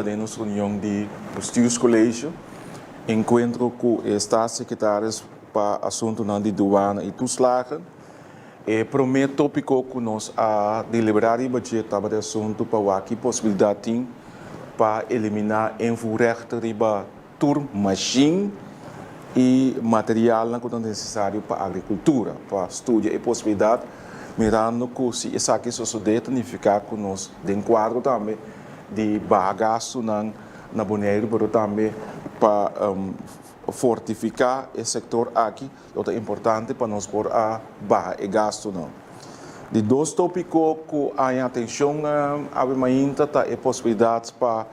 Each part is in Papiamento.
Den nos reunion di Bestuurscollege, encuentro cu e Staatssecretaris pa Asuntonan di Douane y Toeslagen. E prome topico cu nos a delibera riba dje tabata e asunto pa wak ki posibilidad tin pa elimina invoerrechten riba tur mashin y materialnan cu ta necesario pa agricultura, pa studia e posibilidad mirando cu si esaki sosode ta nifica cu nos den cuadro tambe di baha gastunan na Boneiru pero tambe pa fortifica e sector aki lo ta importante pa nos por a baha e gastunan. Di dos topico cu haña atencion awe mainta ta e posibilidad pa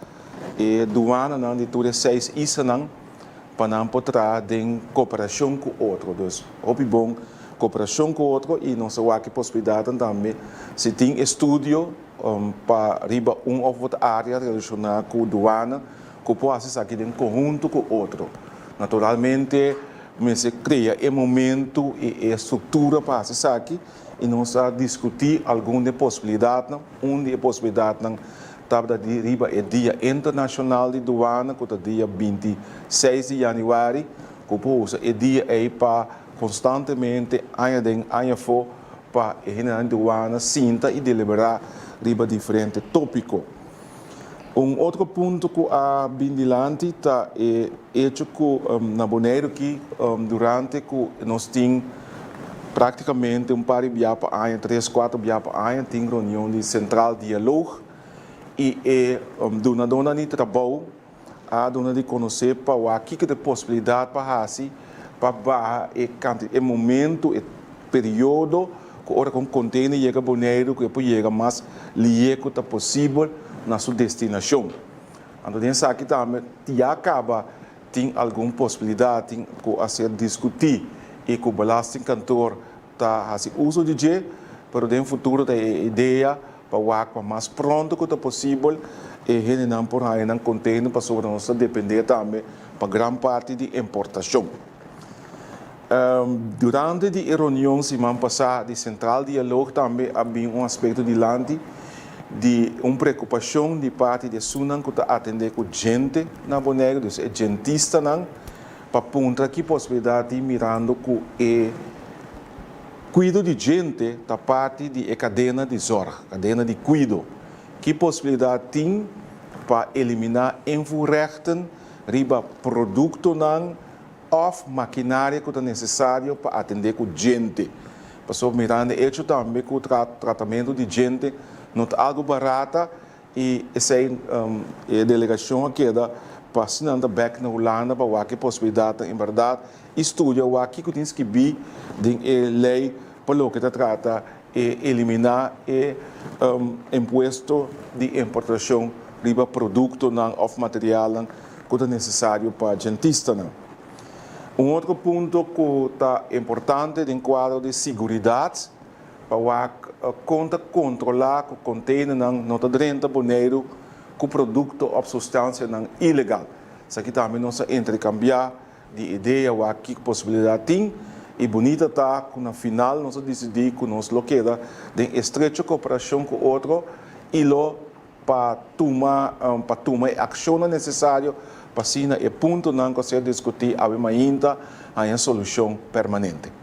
e duananan di tur e seis islanan pa nan por traha den cooperacion cu otro. Dus hopi bon cooperacion cu otro y nos a wak e posibilidadnan tambe si tin estudio pa riba un of otro area relaciona cu duana cu por haci esaki den conhunto cu otro. Naturalmente mester crea e momento y e structura pa haci esaki y nos a discuti algun di e posibilidadnan. Un di e posibilidadnan tabata di riba e Dia Internacional di Duana cu ta dia 26 di januari cu por usa e dia ey pa constantemente aña den aña afo pa e hendenan di duana sinta y delibera riba diferente topico. Un otro punto cu a bin dilanti ta e hecho cu na Boneiru aki durante cu nos tin practicamente un par di bia pa aña, tres, cuatro bia pa aña tin reunion di Centraal Dialoog y e dunadornan di trabou a duna di conoce pa wak kico ta e posibilidad pa haci pa baha e cantidad, e momento, e periodo cu ora cu un container yega Boneiru cu e por yega mas lihe cu ta posibel na su destinacion. Anto den esaki tambe ya caba tin algun posibilidad tin cu a ser discuti y cu Belastingkantoor ta haci uso di dje, pero den futuro ta e idea pa wak pa mas pronto cu ta posibel e hendenan por haya nan container pasobra nos ta depende tambe pa gran parti di importacion. Durante di e reunion siman pasa di Centraal Dialoog tambe a bin un aspecto dilanti di un preocupacion di parti di esunnan cu ta atende cu djente na Bonaire, dus e djentistanan, pa puntra ki posibilidad tin mirando cu e cuido di djente ta parti di e cadena di zorg, cadena di cuido. Ki posibilidad tin pa elimina invoerrechten riba productonan of maquinaria cu ta necesario pa atende cu djente? Pasobra mirando e hecho tambe cu tratamento di djente no ta algo barata I esei e delegashon a keda pa asina nan ta bèk na Hulanda pa wak e posibilidatnan en bèrdat i studia wak kiko tin skibí den e lei pa loke ta trata e eliminá e impuesto di importashon riba produktonan òf materialnan ku ta nesesario pa djentistanan. Un otro punto ku ta importante den kuadro di siguridat pa wak kon ta kontrolá ku konteinernan no ta drenta Boneiru ku produkto òf sustansianan ilegal. Esaki tambe nos a interkambiá di idea wak kiko posibilidat tin i bunita ta ku na final nos a disidí ku nos lo keda den estrecho koperashon ku otro i lo pa tuma pa tuma e akshonnan nesesario pa asina e puntonan ku a ser diskutí awe mainta haña solushon permanente.